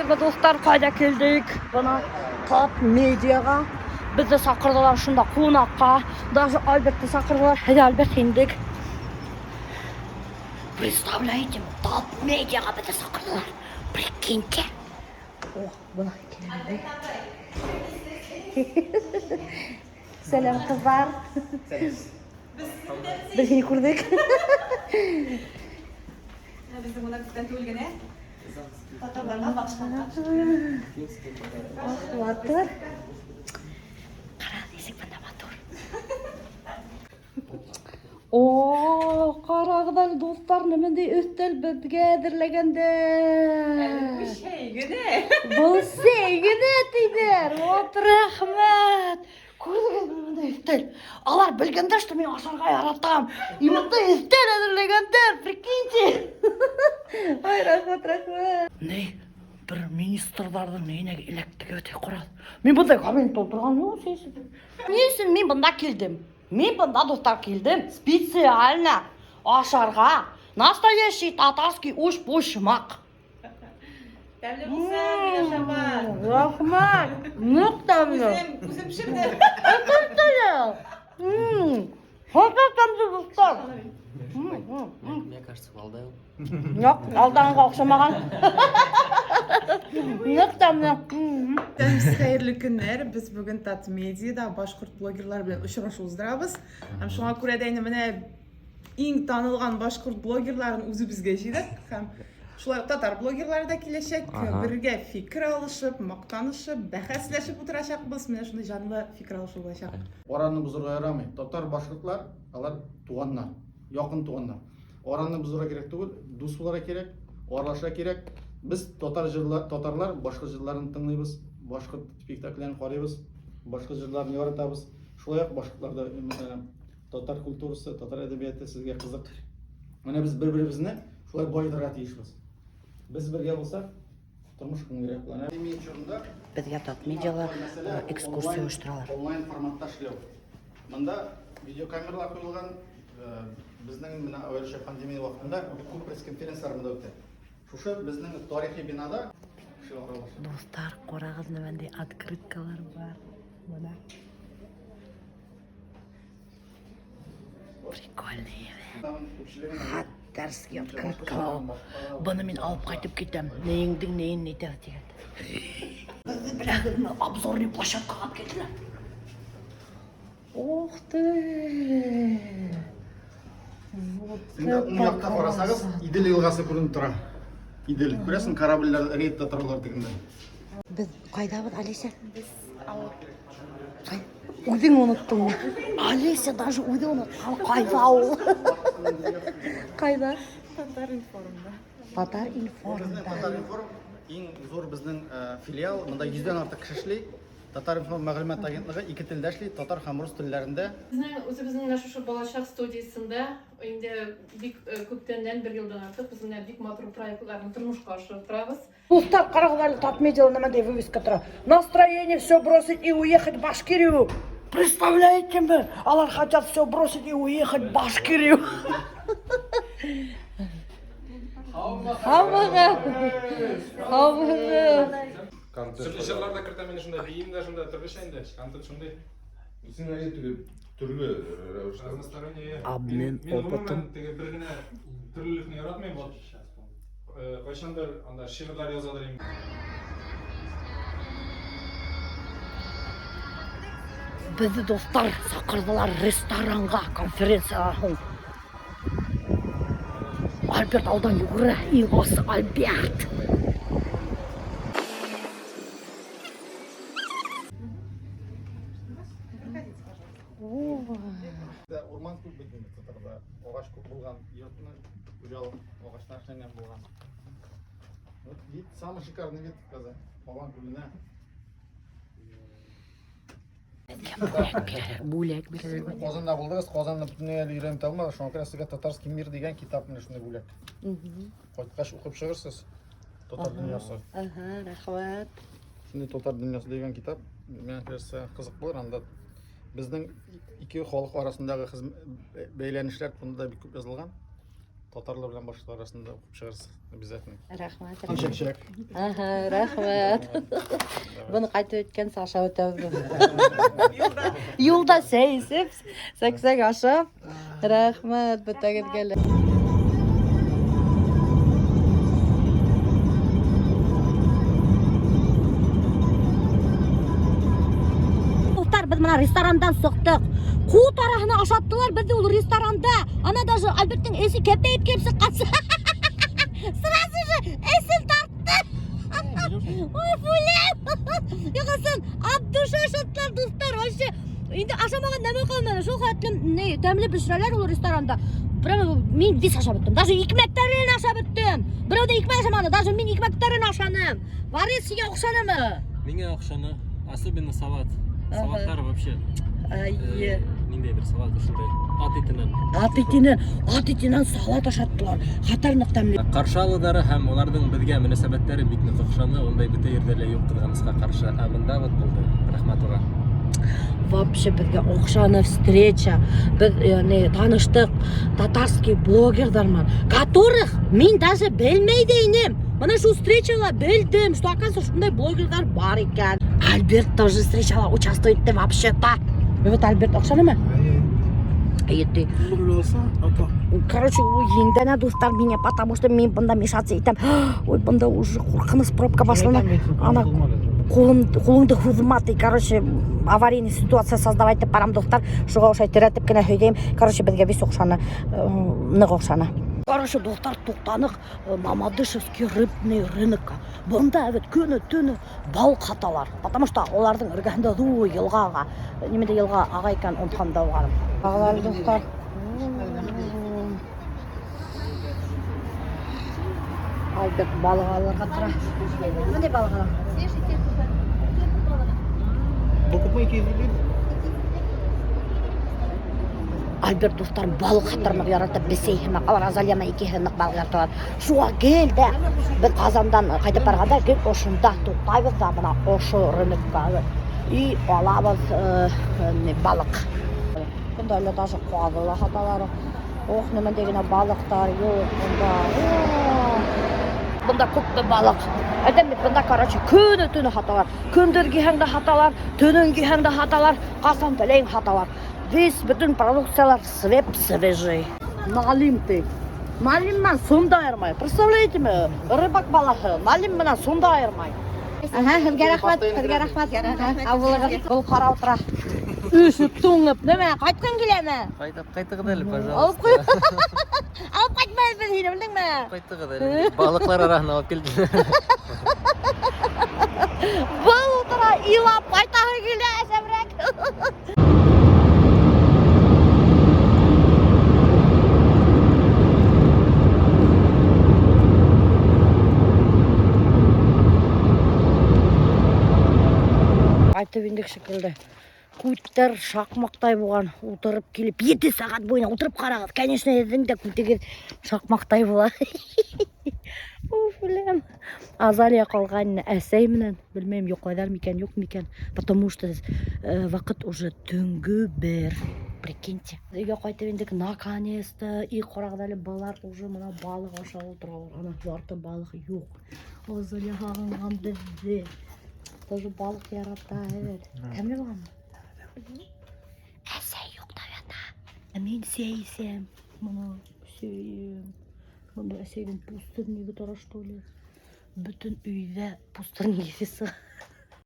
Беләһегеҙме, дуҫтар, ҡайҙа килдек? Бына Тат медиаға. Беҙҙе саҡырҙылар шунда ҡунаҡҡа. Даже Альбертты саҡырҙылар. Әйҙә, Альберт, индек. Представляете, Тат медиаға беҙҙе саҡырҙылар. Прикиньте. О, бына килде. Сәләм, ҡыҙҙар. Беҙ һине күрҙек. Безнең монда күптән түгел генә татарларга багышланган. Ах, матур. Ҡара, нисек бында матур. О, ҡарағыҙ әле, дуҫтар, ниндәй өҫтәл беҙгә әҙерләгәндәр. Бу чәй генә. Был сәй генә тиҙәр. Вот рәхмәт. Күрҙегеҙме бындай өҫтәл? Алар белгәндәр, что мин ашарға яратам. И бындай өҫтәл әҙерләгәндәр, прикиньте. Ай, рәхмәт, рәхмәт. Ни, бер министрҙарҙың нейенә эләктек бит, ҡара. Мин бындай кабинетта ултырған юҡ, сәй. Ни өсөн мин бында килдем? Мин бында, дуҫтар, килдем специально ашарға. Настоящий татарский өспочмаҡ. Тәмле булсын, Миләүшә апа. Рәхмәт. Ныҡ тәмле. Үзем, үзем пешерҙем. Хата тәмле, дуҫтар. Мне кажется, Валдай ул. Юҡ, алданға оҡшамаған. Ныҡ тәмле. Хәерле көннәр. Без бүген Татмедиада башкорт блогерлар белән очрашу уздырабыз. Һәм шуңа күрә дә инде менә иң танылган башкорт блогерларын үзебезгә җыйдык һәм шулай ук татар блогерлары да киләчәк. Бергә фикер алышып, мактанышып, бәхәсләшеп утырачакбыз. Менә шундый җанлы фикер алышу булачак. Араны бозырга ярамый. Татар, башкортлар, алар туганнар, якын туганнар. Араны бозырга кирәк түгел, дус булырга кирәк, аралашырга кирәк. Без татар җырлар, татарлар башкорт җырларын тыңлыйбыз, башкорт спектакльләрен карыйбыз, башкорт җырларын яратабыз. Шулай ук башкортлар да, мәсәлән, татар культурасы, татар әдәбияты сезгә кызык. Менә без бер-беребезне шулай баетырга тиешбез. Без бергә булсак, тормыш күңеллерәк була. Пандемия чорында Беҙгә Татмедиала экскурсия ойошторалар. Онлайн форматта эшләү. Монда видеокамералар куелган. Безнең менә аеруча пандемия вакытында бик күп пресс-конференцияләр монда үтә. Шушы безнең тарихи бинада кеше аралаша. Дуҫтар, ҡарағыҙ, ниндәй открыткалар бар. Бына. Прикольные. Хаттарский открыткалар. Быны мин алып ҡайтып китәм. Нейеңдең нейен нитә тигән. Беҙҙе беләһегеҙме, обзорный площадкаға алып килделәр. Ух ты! Вот Инде уң якта карасагыз, Идел елгасы күренеп тора. Идел. Күрәсең, корабльләр рейдта торалар тегендә. Беҙ ҡайҙабыҙ, Алиса? Без авыл. Ҡай? Үҙең оноттоң. Алиса даже үҙе онотҡан. Ҡайҙа ул? Ҡайҙа? Татар-информда. Татар-информда. Татар-информ иң зур безнең филиал. Монда 100дән артык кеше эшли. Татар-информ мәгълүмат агентлыгы ике телдә эшли, татар һәм рус телләрендә. Безнең үзебезнең менә шушы балачак студиясендә инде бик күптәннән, бер елдан артык без менә бик матур проектларны тормышка ашырып торабыз. Дуҫтар, ҡарағыҙ әле, Татмедиала ниндәй вывеска тора. Настроение все бросить и уехать в Башкирию. Представляете мы? Алар хотят все бросить и уехать в Башкирию. Һаумыһығыҙ. Һаумыһығыҙ. Төрле җырлар да кертәм инде шунда, биим дә шунда, төрлечә инде, контент шундый. Син әйе теге төрле рәвештә. Разносторонний. Обмен Мин опытом. гомумән теге бер генә төрлелекне яратмыйм, вот. Кайчандыр анда шигырьләр язадыр инде. Беҙҙе дуҫтар саҡырҙылар ресторанға конференцияға һуң. Альберт алдан йүгерә, иң асыҡ Альберт. Урман күп бит инде татарда. Агач күп булган, йортны хуҗалык агачтан эшләнгән булган. Вот вид, самый шикарный вид в Казани. Кабан күленә. Бүләк бирәләр, бүләк бирәләр. Казанда булдыгыз, Казанны бөтенләй әле өйрәнеп тә алмадык. Шуңа күрә сезгә Татарский мир дигән китап менә шундый бүләк. Кайткач укып чыгырсыз. Татар дөньясы. Ага, рәхмәт. Шундый Татар дөньясы дигән китап, миңа кажется, кызык булыр. Анда безнең ике халык арасындагы бәйләнешләр турында бик күп язылган. Татарлар белән башкортлар арасында укып чыгарсыз обязательно. Рәхмәт. Чәк-чәк. Ага, рәхмәт. Быны ҡайтып еткәнсе ашап үтәбеҙ. Юлда. Юлда сәй эсеп, сәксәк ашап. Рәхмәт бөтәгеҙгә лә. Дуҫтар, беҙ бына ресторандан сыҡтыҡ. Ҡут араһына ашаттылар беҙҙе ул ресторанда. Ана даже Альберттың эсе кәпәйеп килеп сыҡҡан. Сразу же эсен тартты. Ой, фулем. Юҡһын, от души ашаттылар, дуҫтар. Вообще, инде ашамаған нәмә ҡалманы. Шул хәтлем ни, тәмле бешерәләр ул ресторанда. Прямо мин весь ашап бөттөм. Даже икмәктәрен ашап бөттөм. Берәү ҙә икмәк ашаманы. Даже мин икмәктәрен ашаным. Варис һиңә оҡшанымы? Миңә оҡшаны, особенно салат. Ага. Салаттар вообще. Әйе. Ниндәйҙер салат ошондай. Ат итенән. Ат итенән, ат итенән салат ашаттылар. Хәтәр ныҡ тәмле. Ҡаршы алыуҙары һәм уларҙың беҙгә мөнәсәбәттәре бик ныҡ оҡшаны. Ундай бөтә ерҙә лә юҡ, ҡыҙғанысҡа ҡаршы. Ә бында вот булды. Рәхмәт уға. Вообще беҙгә оҡшаны встреча. Беҙ не, таныштыҡ татарский блогерҙар менән, которых мин даже белмәй ҙә инем. Бына шул встречала белдем, что оказывается шундай блогерҙар бар икән. Альберт тоже встречала участвует вообще-то. И вот Альберт оҡшанымы? Әйе. Короче, ул еңдәнә дуҫтар мине, потому что мин бында мешаться итәм. Ой, бында уже ҡурҡыныс пробка башлана. Ана ҡулым, ҡулыңды һуҙма ти, короче, аварийный ситуация создавать итеп барам, дуҫтар. Шуға ошолай терәтеп кенә һөйләйем. Короче, беҙгә бик оҡшаны, ныҡ оҡшаны. Короче, дуҫтар, туҡтаныҡ Мамадышевский рыбный рынокка. Бында бит көнө төнө балыҡ һаталар. Потому что уларҙың эргәһендә ҙур йылға аға. Нимәдә йылға аға икән, онотҡан да булғаным. Ағалар, дуҫтар. Альберт балыҡ алырға тора. Ниндәй балыҡ ала? Альберт дуҫтар балыҡ һатырға ярата, бесәй һымаҡ. Алар Азалия менән икеһе ныҡ балыҡ яраталар. Шуға гел дә беҙ Ҡазандан ҡайтып барғанда гел ошонда туҡтайбыҙ ҙа бына ошо рынокка и алабыҙ не, балыҡ. Бында әле даже ҡаҙы ла һаталар. Ох, нимәндәй генә балыҡтар юҡ бында. О, Бында күпме балыҡ. Әйтәм бит, бында, короче, көнө төнө һаталар. Көндөҙ киһәң дә һаталар, төнөн киһәң дә һаталар, ҡасан теләйһең һаталар. Весь бөтөн продукциялар свеп свежий. Налим ты. Налим менән сум да айырмай. Представляете ме? Рыбак балаһы налим менән сум да айырмай. Ага, һеҙгә рәхмәт, һеҙгә рәхмәт. Ауылығыҙ был ҡарап тора. Өшөп туңып, нимә, ҡайтҡың киләме? Ҡайтып ҡайтығыҙ әле, Алып ҡуй. Алып ҡайтмайбыҙ һине, белдеңме? Ҡайтығыҙ әле. Балыҡлар араһына алып килделәр. Был ултыра илап ҡайтаһы килә, шәберәк. Ҡайтып индек шикелле. Күттәр шаҡмаҡтай булған, ултырып килеп, 7 сәғәт буйына ултырып ҡарағыҙ. Конечно, һеҙҙең дә күтегеҙ шаҡмаҡтай була. Уф, үләм. Азалия ҡалған әсәй менән, белмәйем, йоҡлайҙар микән, юҡ микән, потому что ваҡыт уже төнгө 1. Прикиньте. Өйгә ҡайтып индек, наконец-то. И ҡарағыҙ әле, былар уже бына балыҡ ашап ултыралар. Ана ярты балыҡ юҡ. Азалия һағынған беҙҙе. Тоже балыҡ ярата, эйе. Тәмле булғанмы? Әсәй йоҡлап ята. Ә мин сәй эсәм. Бына сәйем. Бында әсәйҙең пустырнигы тора, что ли? Бөтөн өйҙә пустырник еҫе сыға.